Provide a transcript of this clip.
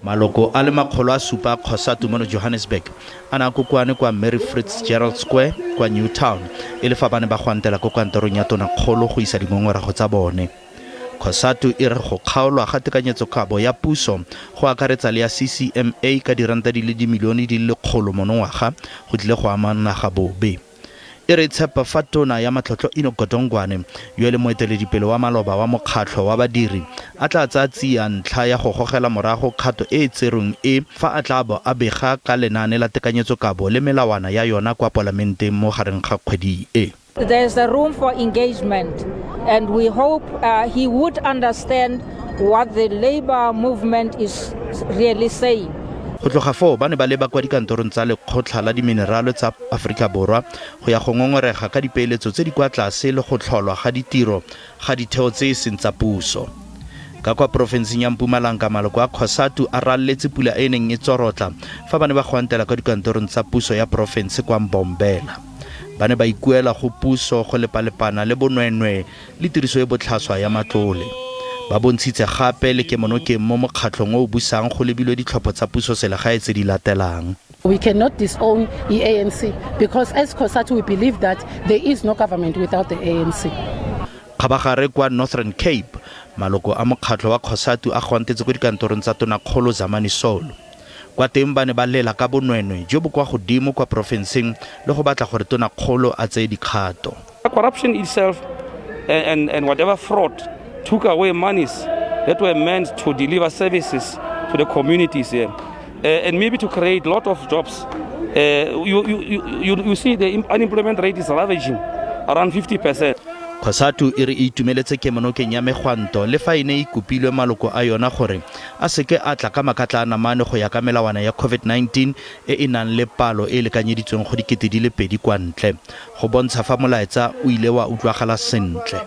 Maloko a le 700 a Cosatu mono Johannesburg a ne a kokoane kwa Mary Fitzgerald Square kwa Newtown e le fa ba ne ba gwantela ko kantorong ya tonakgolo go isa dingongorego tsa bone. Cosatu e re go kgaolwa ga tekanyetsokabo ya puso go akaretsa le ya CCMA ka diranta di le dimilione di le 100 monongwaga go tlile go ama naga bobe. E re e tshepa fa tona ya matlotlo Enoch Godongwane, yo e leng moeteledipele wa maloba wa mokgatlho wa badiri, a tla tsaya tsia ntlha ya go gogela morago kgato e e tserweng e fa a tla bo a bega ka lenaane la tekanyetsokabo le melawana ya yona kwa palamenteng mo gareng ga kgwedi e. There's a room for engagement and we hope he would understand what the labor movement is really saying. Go tloga foo ba ne ba leba kwa dikantorong tsa Lekgotlha la Diminerale tsa Aforika Borwa go ya go ngongorega ka dipeeletso tse di kwa tlase le go tlholwa ga ditiro ga ditheo tse e seng tsa puso. Ka kwa porofenseng ya Mpumalanga maloko a Cosatu a ralletse pula e e neng e tsorotla fa ba ne ba gwantela kwa dikantorong tsa puso ya porofense kwa Mbombela. Ba ne ba ikuela go puso go lepalepana le bonweenwee le tiriso e botlhaswa ya matlole. Ba bontshitse gape le kemonokeng mo mokgatlhong o o busang go lebilwe ditlhopho tsa pusoselegae tse di latelang. We cannot disown i-ANC because as COSATU we believe that there is no government without the ANC. Kgabagare kwa Northern Cape, maloko a mokgatlho wa COSATU a gwantetse ko dikantorong tsa tonakgolo Zamani Saul. Kwa teng ba ne ba lela ka bonweenwee jo bo kwa godimo kwa porofenseng le go batla gore tonakgolo a tseye dikgato. Corruption itself and whatever fraud took away monies that were meant to deliver services to the communities here, and maybe to create a lot of jobs. You see the unemployment rate is ravaging around 50%. Cosatu e re e itumeletse kemonokeng ya megwanto le fa e ne e kopilwe maloko a yona gore a seke a tla ka makatla a namane go ya ka melawana ya COVID-19 e e nang le palo e e lekanyeditsweng go 2,000 kwa ntle go bontsha fa molaetsa o ile wa utlwagala sentle.